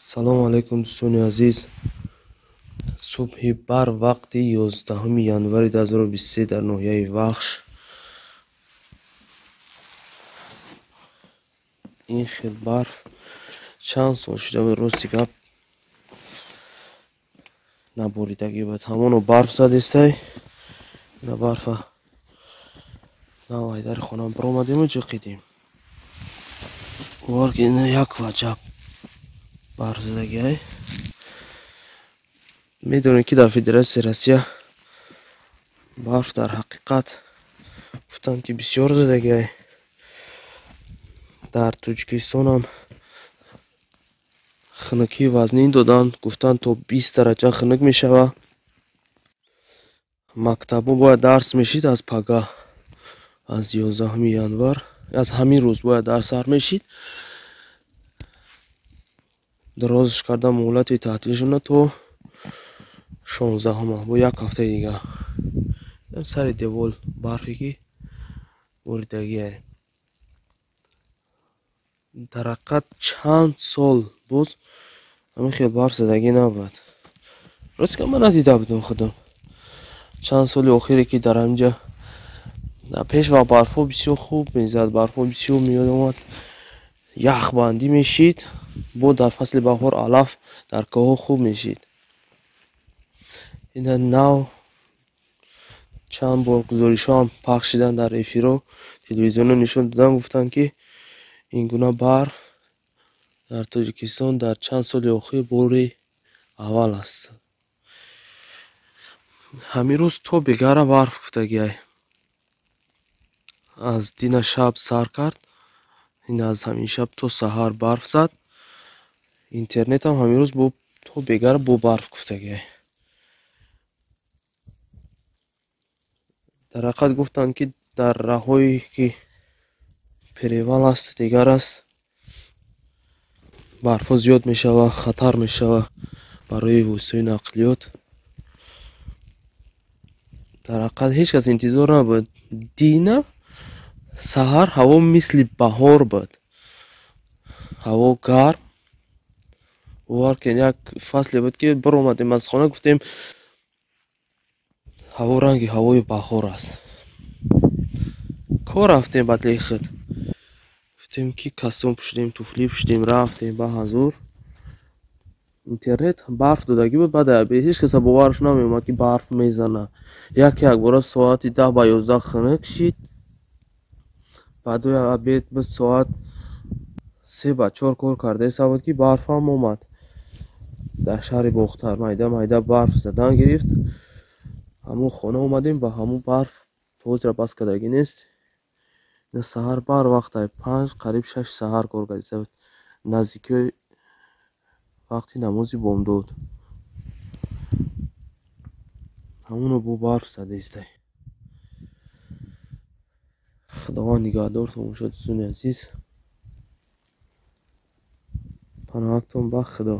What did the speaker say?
Салому алайкум, дӯстони азиз. Субҳи барвақти 11 январи 2023 дар ноҳияи Вахш ин хел барф чанд сол шуда буд, рости гап, наборидагӣ буд. Ҳамоно барф задестай. Ина барфа нав айдари хона биромадему ҷиқидем. Бовар ки ина як ваҷаб барф задагиай. Медонем, ки дар Федератсияи Россия барф дар ҳақиқат гуфтанд, ки бисёр задагиай. Дар Тоҷикистонам хунукии вазнин доданд, гуфтанд, то 20 дараҷа хунук мешавад. Мактабҳо бояд дарс мешид аз пага, аз 11 январ, аз ҳамин рӯз бояд дарс сар мешид. Дарозш карда муҳлати таътилшона то 16-ма, бо як ҳафтаи дигар. Сари девол барфе ки боридагиай. Дар ҳақиқат чанд сол боз ҳамин хел барф задагӣ набуд. Рости гап, ман надида будам худам. Чанд соли охире ки дар ҳаминҷа пеш вақт барфҳо бисёр хуб мезад, барфҳо бисёр меомад, яхбандӣ мешид, бо дар фасли баҳор алаф дар кӯҳҳо хуб мешид. Ина нав чанд бор гузоришҳоам пахш шиданд дар эфирҳо, телевизионҳо нишон доданд, гуфтанд, ки ин гуна барф дар Тоҷикистон дар чанд соли охир бори аввал аст. Ҳамин рӯз то бегара барф гуфтагиай. Аз дина шаб сар кард, ин аз ҳамин шаб то саҳар барф зад. Интернетам ҳамин рӯз то бегара бо барф гуфтагиай. Дар ҳақиқат гуфтанд, ки дар раҳое ки перевал аст, дигар аст, барфҳо зиёд мешавад, хатар мешавад барои воситаҳои нақлиёт. Дар ҳақиқат ҳеҷ кас интизор набуд. Дина саҳар ҳаво мисли баҳор буд. Ҳаво гарм. Бовар кунед, як фасле буд, ки биромадем аз хона, гуфтем, ҳаво ранги ҳавои баҳор аст. Кор рафтем ба худ. Гуфтем, ки костюм пӯшидем, туфлӣ пӯшидем, рафтем ба ҳазур. Интернет барф додагӣ буд, баъд ҳеҷ каса бовараш намеомад, ки барф мезана. Як якбора соати 10 ба 11 хунук шид. Баъдои обед буд, соат 3 ба 4 кор кардаеса буд, ки барфам омад. Дар шаҳри Бохтар майда майда барф задан гирифт. Ҳамон хона омадем, ба ҳамон барф то ҳозира бас кардагӣ нест. Ина саҳар барвақт 5, қариб 6 саҳар кор кардаеса буд. Наздикиҳои вақти намози бомдод. Ҳамоно бо барф задаистай. Худованд нигаҳдортон бошад, дӯстони азиз. Паноҳатон ба Худо.